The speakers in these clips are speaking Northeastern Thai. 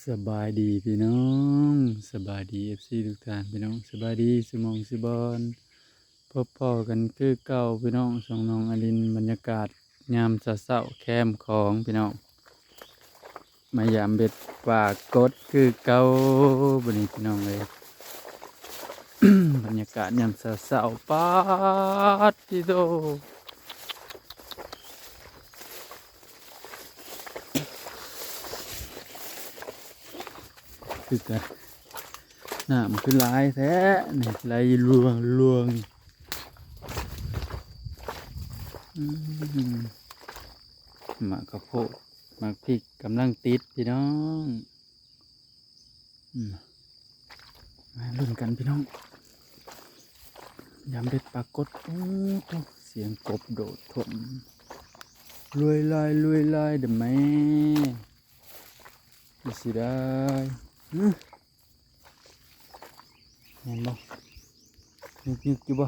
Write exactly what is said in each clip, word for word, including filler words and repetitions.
สบายดีพี่น้องสบายดีเอฟซีทุกท่านพี่น้องสบายดีสุหม่องสุบอนพบพ้อกันคือเก่าพี่น้องช่องน้องอลินบรรยากาศยามเช้าๆแคมป์ของพี่น้องมายามเบ็ดปลากดคือเก่าบัดนี้พี่น้องเอ้ยบรรยากาศยามเช้าๆป๊าดติโต คือกันน้ำคือหลายแท้นี่ไหลลวงลวงอืมหมากข้าวโพดหมากพริกกำลังติดพี่น้องอืมมาลุ้นกันพี่น้องยามเบ็ดปลากดโอ้โหเสียงกบโดดถมรวยลายรวยลายเด้อแม่ นี่สิได้หึแม่นบ่ยึกๆอยู่บ่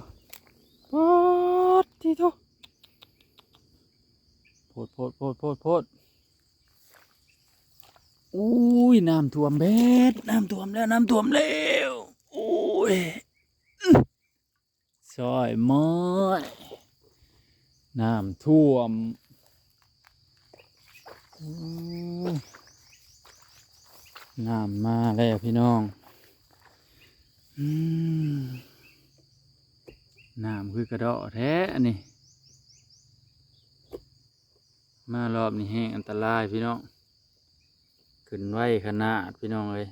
ป๊าดติโธ่โพดๆๆๆๆอุ้ยน้ำท่วมเบ็ดน้ำท่วมแล้วน้ำท่วมแล้วโอ้ย ซอยม้อยน้ำท่วมอืมน้ำมาแล้วพี่น้องอืมน้ำคือกระเดาะแท้อันนี้มารอบนี้แฮงอันตรายพี่น้องขึ้นไวขนาดพี่น้องเอ้ย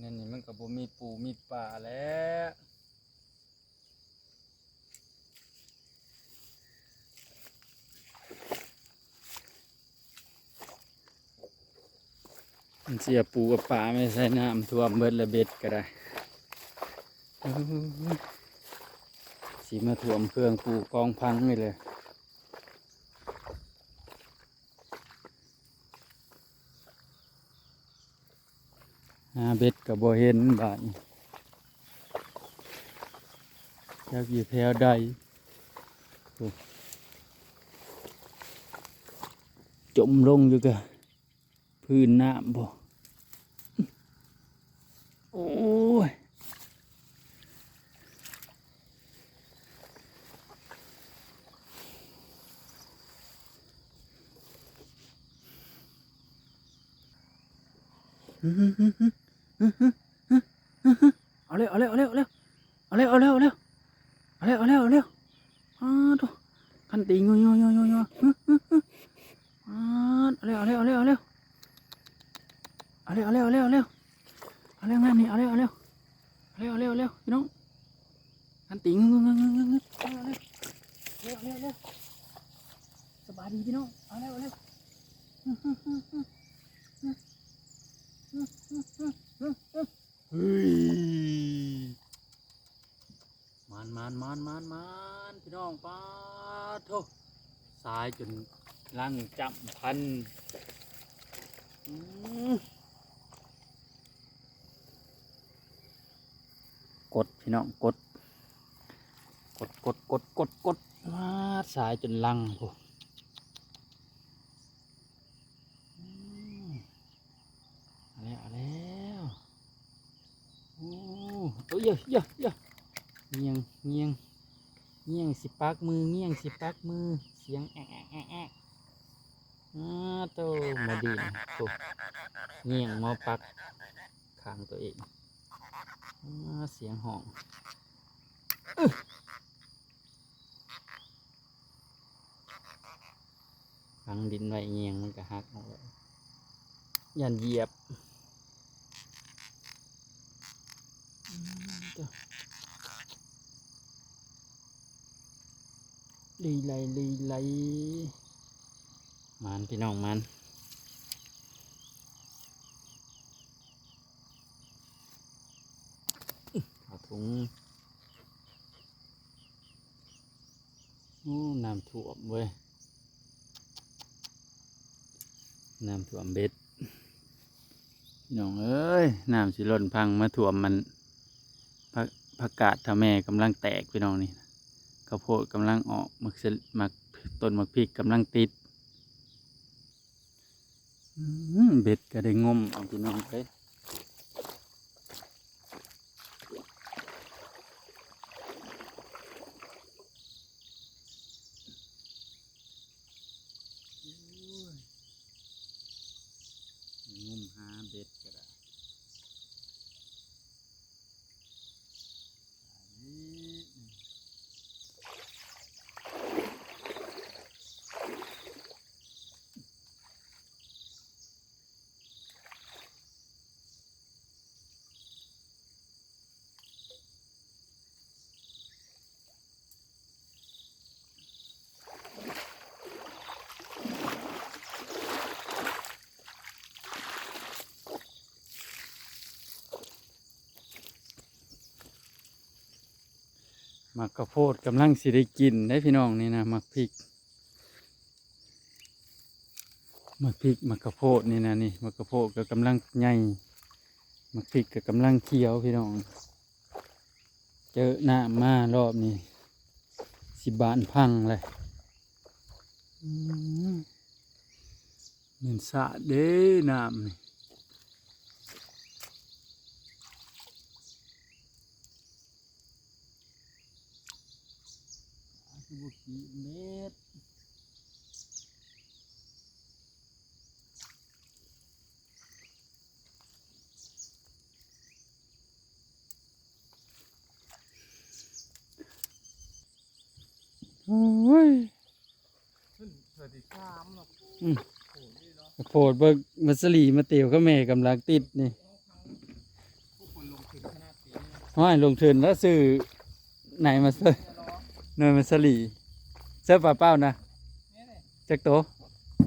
นั่นนี่มันก็บ่มีปูมีปลาแล้ว มันสิเอาปูกับปลาไม่ใส่น้ำท่วมเบิดละเบ็ดก็ได้เอ้ยสิมาท่วมเครื่องปูกองพังนี่เลย หาเบ็ดก็บ่เห็นบาดนี้จักอยู่แถวใดโอ้จมลงอยู่กะพื้นน้ำบ่โอ้ย เอาเร็วเอาเร็วเอาเร็วเอาเร็วเอาเร็วเอาเร็วเอาเร็วเอาเร็วเอาเร็วเอาเร็วอ้าวโถ่คันตีงัวงัวงัวงัวงัวอ้าวเอาเร็วเอาเร็วเอาเร็วเอาเร็วเอาเร็วเอาเร็วเอาเร็วเอาเร็วเอาเร็วงานนี่เอาเร็วเอาเร็วเอาเร็วเอาเร็วเอาเร็วพี่น้องคันตีงัวงัวงัวงัวงัวเอาเร็วเอาเร็วเอาเร็วเอาเร็วสบายดีพี่น้องเอาเร็วเอาเร็ว เฮ้ยมันมันมันมันมันพี่น้องปาดโธ่สายจนลังจำพันอืมกดพี่น้องกด กดกดกดกดกดมาดสายจนลังโอ้อืมเอาแล้วเอาแล้วโอ้โอ้ยเยอะเยอะเยอะเงียงเงียงเงียงสิปักมือเงียงสิปักมือเสียงแอะแอะแอะแอะอ้าโตมาดีนโอ้เงียงมาปักข้างตัวเองอ้าเสียงห้อง ฝังดินไว้เอียงมันก็หักออกเลยย่านเหยียบลีไลลีไลมันพี่น้องมันเอาถุง อ้ น้ำท่วมเว้ย น้ำท่วมเบ็ด พี่น้องเอ้ย น้ำสิล้นพังมาท่วมมัน ผัก ผักกาดทะแม่กำลังแตกพี่น้องนี่ ข้าวโพดกำลังออก หมากสะ หมาก ต้นหมากพริกกำลังติด อืม เบ็ดก็ได้งมเอาพี่น้องเอ้ย โอ้ย งมหาเบ็ดก็ได้ หมากข้าวโพดกำลังสิได้กินได้พี่น้องนี่นะ หมากพริก หมากพริก หมากข้าวโพดนี่นะนี่ หมากข้าวโพดก็กำลังใหญ่ หมากพริกก็กำลังเขียวพี่น้อง เจอน้ำมารอบนี้ สิบานพังเลย อืม แม่นสาดเด้น้ำนี่ คือบ่ขีดเม็ด โอ้ย ขึ้นเทื่อที่สามเนาะ อืม โอ้ยเนาะ โพดเบิ่ง มัสลีมาเตียวกับแม่กำลังติดนี่ ผู้คนลงทุนขนาดนี้ ห้อยลงทุนแล้วซื้อไหนมาเซอร์ เนี่ยเนาะ หน่วยมัสลี เซอร์ปลาเป้านะ เนี่ยเนี่ย จักโต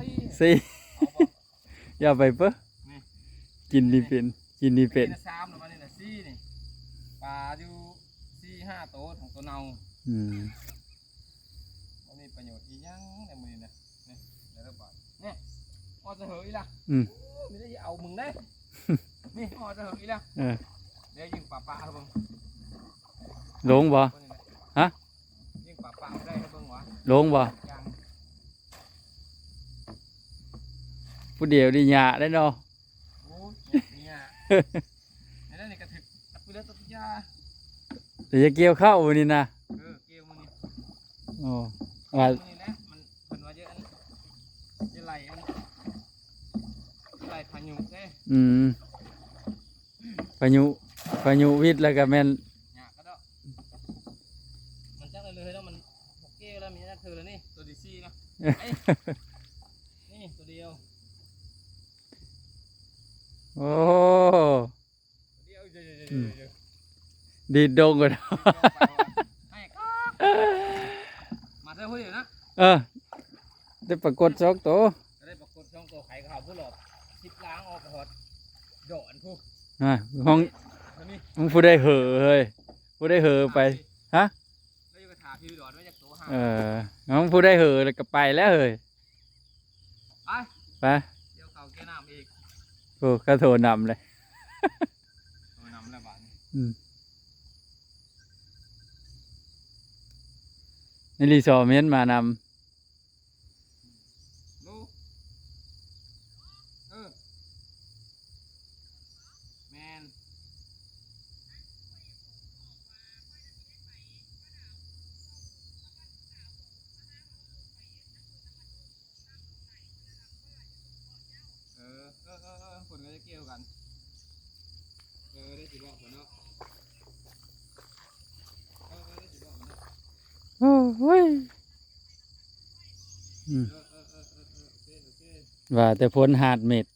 สี่ สี่ เอาบ่ อย่าไปเปอะ นี่ กินนี่เป็น กินนี่เป็น นี่นะสามแล้วมานี่นะสี่นี่ ปลาอยู่สี่ห้าโตของตัวเน่า อืม บ่มีประโยชน์อีหยังในมื้อนี้นะ นี่ เดี๋ยวเราบอก นี่ ออดจะเหยอีหละ อืม โอ้ มีได้เอามึงได้ นี่ ออดจะเหยอีหละ เออ เดี๋ยวยิงปลาปลาให้เบิ่ง ลงบ่ คนนี้นะ ฮะ ยิงปลาปลาได้ให้เบิ่งวะ ลงบ่ ยัง ผู้เดียวนี่ยากได้เนาะ โอ้ย เนี่ย ในนั้นนี่กระถึกตักไปแล้วตักยา แต่จะเกี่ยวข้าวมื้อนี้นะ เออ เกี่ยวมื้อนี้ โอ้ ว่า มื้อนี้แหละ มัน เพิ่นว่าจะอัน จะไหลอัน จะไหลพายุเด้ อืม พายุ พายุวิทย์แล้วก็แม่น ยากกะดอก มันจักเลยเลยเนาะ มันบ่เกี่ยวแล้ว มีจักเทื่อแล้วนี่ ตัวที่สี่เนาะ ไอ้ นี่ตัวเดียว โอ้ ตัวเดียว เดี๋ยวๆๆๆ อืม ดีดดงก่อน ให้ มาเท่าเดียวนะ เออ ได้ปรากฏสองตัว ก็ได้ปรากฏสองตัว ไข่ขาวผู้หลอก สิบล้างออกไปหอด ดอนผู้ อ่ะ ห้อง อันนี้ ห้องผู้ได้เหอเฮ้ย ผู้ได้เหอไป ฮะ แล้วอยู่กระถาพี่ดอนไว้จากตัวห้า เออ ห้องผู้ได้เหอแล้วก็ไปแล้วเฮ้ย ไป ไป เดี๋ยวเขาแก้น้ำอีก โอ้ ก็โทรนำเลย โทรนำแล้วบาดนี้ อืม ในรีสอร์ทเม้นมานำ ลูก เออ แมน เออ เออ เออ เออ คนก็จะเกี่ยวกัน เออ ได้สิบอกกันเนาะ เออ เออ ได้สิบอกกันเนาะ โอ้ย อืม เออ เออ เออ เออ เออ โอเค โอเค ว่าแต่พ้นหาดเม็ด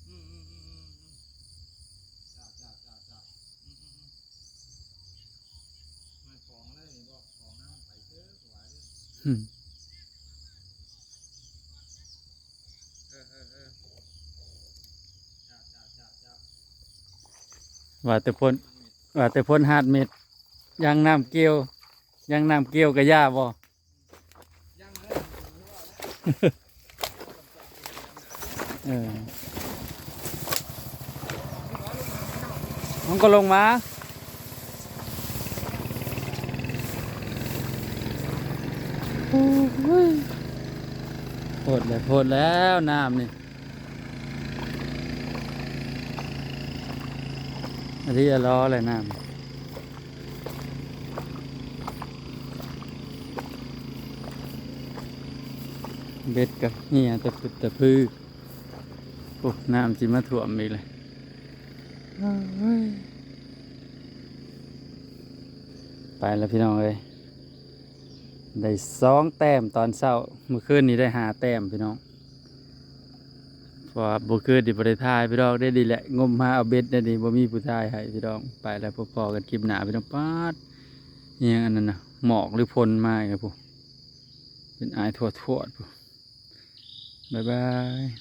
อืม อืม อืม อืม อืม จ้า จ้า จ้า จ้า อืม อืม อืม ไม่ฟ้องเลย บอกฟ้องนะ ไปเถอะ ถวายเลย อืม เออ เออ เออ จ้า จ้า จ้า จ้า ว่าแต่พ้น ว่าแต่พ้นหาดเม็ด ยางน้ำเกี่ยว ยังน้ำเกี่ยวกับหญ้าบ่ เออ มันก็ลงมา โอ้ย โพดแล้ว โพดแล้ว น้ำนี่ อันนี้ล้อเลยน้ำ เบ็ดกับเหียตะพึดตะพือ โอ้ น้ำสิมาท่วมอีกเลย โอ้ย ไปแล้วพี่น้องเอ้ย ได้สองแต้มตอนเช้า เมื่อคืนนี้ได้ห้าแต้มพี่น้อง เพราะว่าบ่คืนนี้บ่ได้ถ่ายพี่น้อง ได้ดีแหละ งมหาเอาเบ็ดได้ดี บ่มีผู้ถ่ายให้พี่น้อง ไปแล้วพบกันคลิปหน้าพี่น้อง ป๊าด อิหยังอันนั้นนะ หมอกหรือฝนมาอีกแล้วพุ้น เป็นอายทั่วๆพุ้น บ๊ายบาย